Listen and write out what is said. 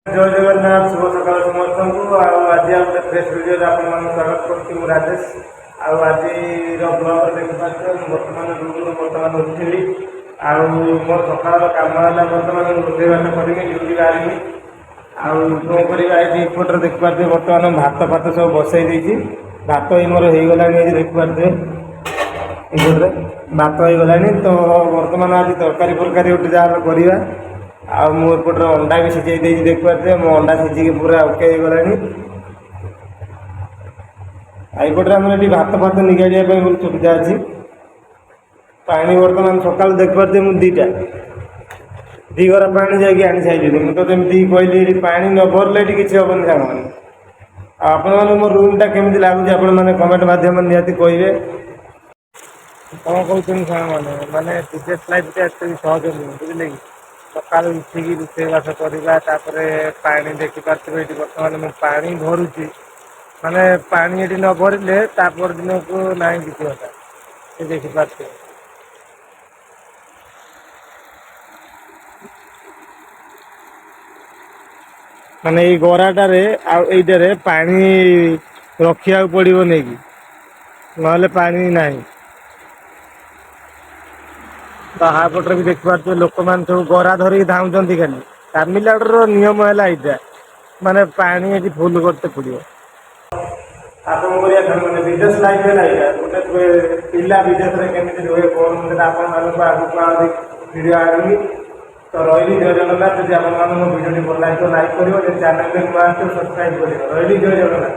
ଜୟ ଜଗନ୍ନାଥ, ଶୁଭ ସକାଳ ସମସ୍ତଙ୍କୁ। ଆଉ ଆଜି ଆଉ ଗୋଟେ ଫ୍ରେଶ୍ ଭିଡ଼ିଓରେ ଆପଣମାନଙ୍କୁ ସ୍ୱାଗତ କରୁଛି। ମୁଁ ରାଜେଶ। ଆଉ ଆଜିର ବ୍ଲଗ୍ରେ ଦେଖିପାରୁଥିବେ, ମୁଁ ବର୍ତ୍ତମାନ ରୁମ୍ରୁ ବର୍ତ୍ତମାନ ଉଠିଲି। ଆଉ ମୋର ସକାଳର କାମ ହେଲା ବର୍ତ୍ତମାନ ରୋଷେଇବାସ କରିବି, ଡ୍ୟୁଟି ବାହାରିବି। ଆଉ କ'ଣ କରିବା, ଏଇଠି ଏପଟରେ ଦେଖିପାରୁଥିବେ, ବର୍ତ୍ତମାନ ଭାତ ଫାତ ସବୁ ବସେଇ ଦେଇଛି। ଭାତ ଏଇ ମୋର ହେଇଗଲାଣି। ଏଇଠି ଦେଖିପାରୁଥିବେ, ଏପଟରେ ଭାତ ହେଇଗଲାଣି। ତ ବର୍ତ୍ତମାନ ଆଜି ତରକାରୀ ଫରକାରୀ ଗୋଟେ ଯାହା କରିବା। ଆଉ ମୁଁ ଏପଟରେ ଅଣ୍ଡା ବି ସିଝେଇ ଦେଇଛି। ଦେଖିପାରୁଥିବେ, ମୋ ଅଣ୍ଡା ସିଝିକି ପୁରା ଓକେ ହେଇଗଲାଣି। ଆଉ ଏପଟରେ ଆମର ଏଠି ଭାତ ଫାତ ନିଗାଡ଼ିବା ପାଇଁ ବହୁତ ସୁବିଧା ଅଛି। ପାଣି ବର୍ତ୍ତମାନ ସକାଳୁ ଦେଖିପାରୁଥିବେ, ମୁଁ ଦୁଇ ଗରା ପାଣି ଯାଇକି ଆଣି ସାରିଲିଣି। ମୁଁ ତ ଯେମିତି କହିଲି, ଏଠି ପାଣି ନ ଭରିଲେ ଏଠି କିଛି ହେବନି ସାଙ୍ଗମାନେ। ଆଉ ଆପଣମାନଙ୍କୁ ମୋ ରୁମ୍ଟା କେମିତି ଲାଗୁଛି, ଆପଣମାନେ କମେଣ୍ଟ ମାଧ୍ୟମରେ ନିହାତି କହିବେ। କ'ଣ କହୁଛନ୍ତି ସାଙ୍ଗମାନେ? ମାନେ ବିଦେଶ ଲାଇଫ୍ଟା ଏତେ ବି ସହଜ ନୁହେଁ, ବୁଝିଲେ କି? ସକାଳୁ ଉଠିକି ରୋଷେଇବାସ କରିବା, ତାପରେ ପାଣି ଦେଖିପାରୁଥିବେ, ଏଇଠି ବର୍ତ୍ତମାନ ମୁଁ ପାଣି ଭରୁଛି। ମାନେ ପାଣି ଏଠି ନ ଭରିଲେ ତା ପରଦିନକୁ ନାହିଁ କିଛି କଥା। ସେ ଦେଖିପାରୁଥିବେ। ମାନେ ଏଇ ଗରାଟାରେ ଆଉ ଏଇଟାରେ ପାଣି ରଖିବାକୁ ପଡ଼ିବ ନେଇକି, ନହେଲେ ପାଣି ନାହିଁ। ବାହା ପଟରେ ବି ଦେଖିପାରୁଥିବେ, ଲୋକମାନେ ସବୁ ଗରା ଧରିକି ଧାଉଁଛନ୍ତି ଖାଲି। ତାମିଲନାଡୁର ନିୟମ ହେଲା ଏଇଟା, ମାନେ ପାଣି ଏଠି ଫୁଲ କରତେ ପଡ଼ିବ। ଆଉ କ'ଣ କରିବା ସାଙ୍ଗମାନେ, ବିଦେଶ ଲାଇଫ୍ ହେଲା ଏଇଟା। ଗୋଟେ ପିଲା ବିଦେଶରେ କେମିତି ରୁହେ କ'ଣ, ସେଟା ଆପଣମାନଙ୍କୁ ଆଗକୁ ଆହୁରି ଭିଡ଼ିଓ ଆଣିବି। ତ ରହିଲି, ଜୟ ଜଗନ୍ନାଥ। ଯଦି ଆପଣମାନଙ୍କୁ ମୋ ଭିଡ଼ିଓଟି ଭଲ ଲାଗିଥିବ, ଲାଇକ୍ କରିବ। ଯଦି ଚ୍ୟାନେଲରେ ନୂଆ ଆସିଥିବ, ସବସ୍କ୍ରାଇବ୍ କରିବ। ରହିଲି, ଜୟ ଜଗନ୍ନାଥ।